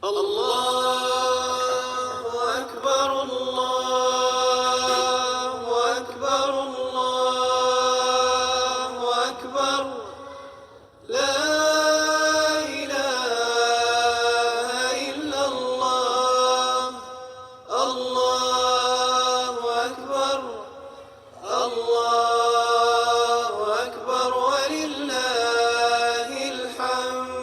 الله أكبر، الله أكبر، الله أكبر. لا إله إلا الله. الله أكبر، الله أكبر، ولله الحمد.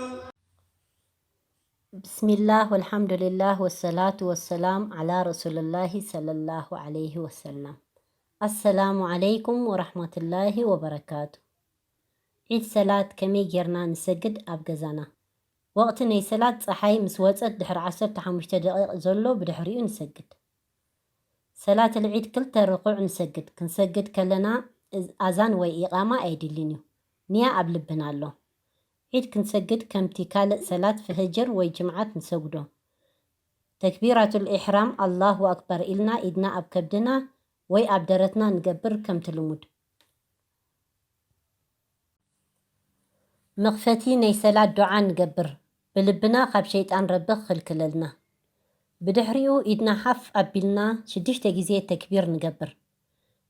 ብስሚላህ ወልሓምዱሊላህ ወሰላቱ ወሰላም ዓላ ረሱልላሂ ሰለላሁ ዓለይሂ ወሰላም። ኣሰላሙ ዓለይኩም ወራህመቱላሂ ወበረካቱ። ዒድ ሰላት ከመይ ጌርና ንሰግድ ኣብ ገዛና? ወቕቲ ናይ ሰላት ጸሓይ ምስ ወጸት ድሕሪ ዓሰርተ ሓሙሽተ ደቂቕ ዘሎ ብድሕሪኡ ንሰግድ። ሰላት ልዒድ ክልተ ርኩዕ ንሰግድ። ክንሰግድ ከለና እዝ-፣ ኣዛን ወይ ኢቓማ ኣየድልን እዩ። ንያ ኣብ ልብና ኣሎ። ዒድ ክንሰግድ ከምቲ ካልእ ሰላት ፈህጅር ወይ ጅምዓት ንሰግዶ። ተክቢራቱል ኢሕራም ኣላሁ ኣክበር ኢልና ኢድና ኣብ ከብድና ወይ ኣብ ደረትና ንገብር ከምቲ ልሙድ። መኽፈቲ ናይ ሰላት ዱዓ ንገብር። ብልብና ካብ ሸይጣን ረቢ ክኽልክለልና። ብድሕሪኡ ኢድና ሓፍ ኣቢልና ሽዱሽተ ግዜ ተክቢር ንገብር።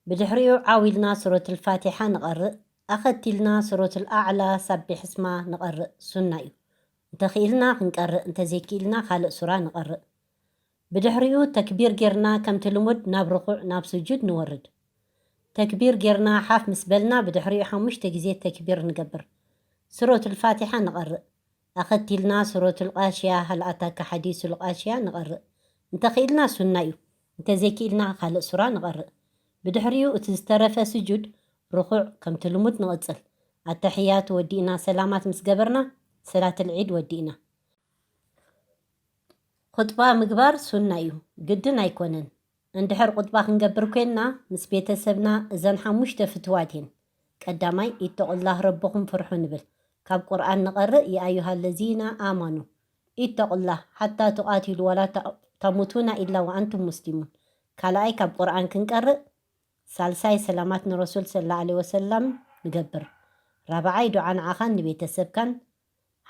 ብድሕሪኡ ዓው ኢልና ሱረቱል ፋቲሓ ንቐርእ። ኣኸቲልና ሱረቱል ኣዕላ ሳቢሕ እስማ ንቐርእ ሱና እዩ። እንተኽኢልና ክንቀርእ፣ እንተዘይክኢልና ካልእ ሱራ ንቐርእ። ብድሕሪኡ ተክቢር ጌርና ከምቲ ልሙድ ናብ ርኩዕ ናብ ስጁድ ንወርድ። ተክቢር ጌርና ሓፍ ምስ በልና ብድሕሪኡ ሓሙሽተ ግዜ ተክቢር ንገብር። ሱረቱል ፋቲሓ ንቐርእ። ኣኸቲልና ሱረቱል ቃሽያ፣ ሃል ኣታካ ሓዲሱል ቃሽያ ንቐርእ። እንተኽኢልና ሱና እዩ። እንተዘይክኢልና ካልእ ሱራ ንቐርእ። ብድሕሪኡ እቲ ዝተረፈ ስጁድ ርኩዕ ከምቲ ልሙድ ንቕጽል። ኣተሕያቱ ወዲእና ሰላማት ምስ ገበርና ሰላትል ዒድ ወዲእና። ኹጥባ ምግባር ሱና እዩ፣ ግድን ኣይኮነን። እንድሕር ኹጥባ ክንገብር ኮይንና ምስ ቤተሰብና እዘን ሓሙሽተ ፍትዋት እየን። ቀዳማይ፣ ኢተቁላህ ረብኹም ፍርሑ ንብል። ካብ ቁርኣን ንቐርእ፣ ያ ኣዩሃ ለዚና ኣማኑ ኢተቁላህ ሓታ ቱቃቲሉ ወላ ተ-፣ ተሙቱና ኢላ ወኣንቱም ሙስሊሙን። ካልኣይ፣ ካብ ቁርኣን ክንቀርእ። ሳልሳይ፣ ሰላማት ንረሱል ሰለላሁ ዐለይሂ ወሰለም ንገብር። ራብዓይ፣ ዱዓ ንዓኻን ንቤተሰብካን።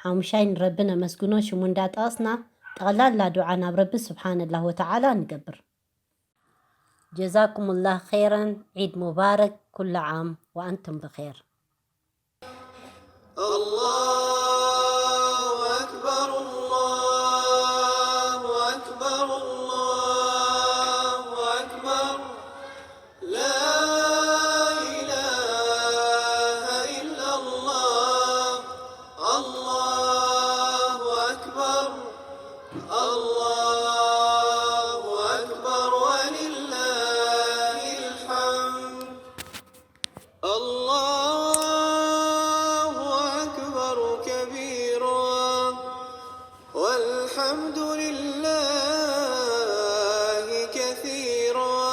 ሓሙሻይ፣ ንረቢ ነመስግኖ ሽሙ እንዳጠቐስና ጠቕላላ ዱዓ ናብ ረቢ ስብሓነላሁ ወተዓላ ንገብር። ጀዛኩሙላህ ኸይረን፣ ዒድ ሙባረክ፣ ኩሉ ዓም ወኣንቱም ብኸይር። الله أكبر، الله أكبر، الله أكبر. لا إله إلا الله. الله أكبر، الله أكبر، ولله الحمد. الله أكبر كبيرا، والحمد لله كثيرا،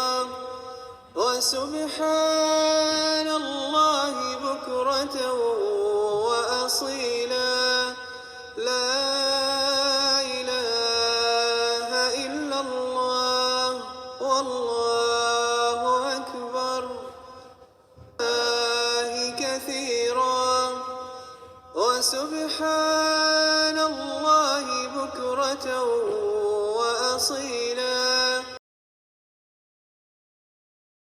وسبحان الله بكرة وأصيلا. لا إله إلا الله، والله أكبر. الله كثيرا، وسبحان الله بكرة وأصيلا.